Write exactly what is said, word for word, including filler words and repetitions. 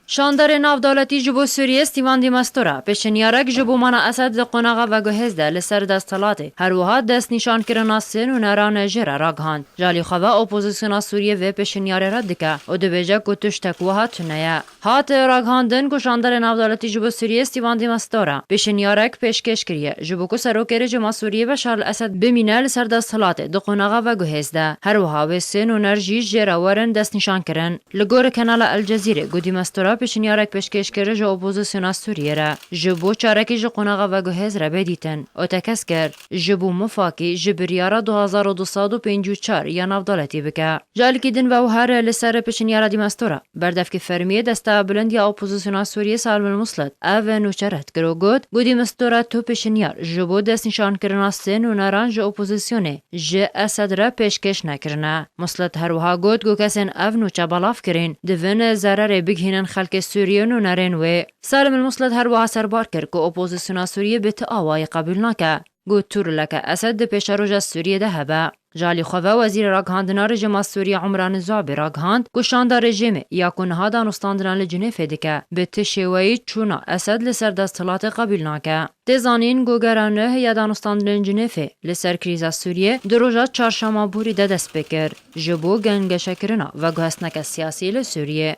Şandarê navdewletî ji bo Sûriyê Stîvan de Mistura pêşinyarek ji bo mana Esed di qonaxa veguhêz de li ser desthilatê, her wiha destnîşankirina sê nûneran jê re ragihand. Ji alî xwe ve opozîsyona Sûriyê vê pêşinyarê red dike û dibêje ku tiştek wiha tune ye. Hat ragihandin ku şandarê navdewletî ji bo Sûriyê Stîvan de Mistura pêşinyarek pêşkêş kiriye ji bo ku serokê rejîma Sûriyê Beşar el Esed bimîne li ser desthilatê di qonaxa veguhêz de. Her wiha wê sê nûner jî jê re werin destnîşankirin. Li gor kanala El Cezîrê got de Mistura pêşinyarek pêşkêş kir ji opozîsyona Sûriyê re ji bo çarekî ji qonaxa veguhêz re bê dîtin û tekez kir ji bo mifakî ji biryara du hezar û du sed û pêncî û çar ya navdewletî bike. Ji alîkî din ve û her li ser pêşinyara de Mistura berdevkê fermî yê Desteya Bilind ya Opozîsyona Sûriyê Salim El Muslet ev nûçe red kir û got, got de Mistura tu pêşinyar ji bo destnîşankirina sê nûneran ji opozîsyonê ji Esed re pêşkêş nekirine. Muslet her wiha got ku kesên ev nûçe belav kirîn, divin zererê bigihînin xelkê Sûriyê û nûnerên wê. Salim El Muslet her wiha serbar kir ku opozîsyona Sûriyê bi ti awayî qebûl nake ku tu roleke Esed di pêşeroja Sûriyê de hebe. Ji alî xwe ve Wezîrê Ragihandina Rejîma Sûriyê Umran Zuabî ragihand ku şanda rejîmê ya ku niha danûstandina li Cinêfê dike, bi ti şêweyî çûna Esed li ser desthilatê qebûl nake. Tê zanîn ku gera neh ya danûstandinên Cinêfê li ser krîza Sûriyê di roja çarşema borî de dest pê kir, ji bo gengeşekirina veguhestineke siyasî li Sûriyê.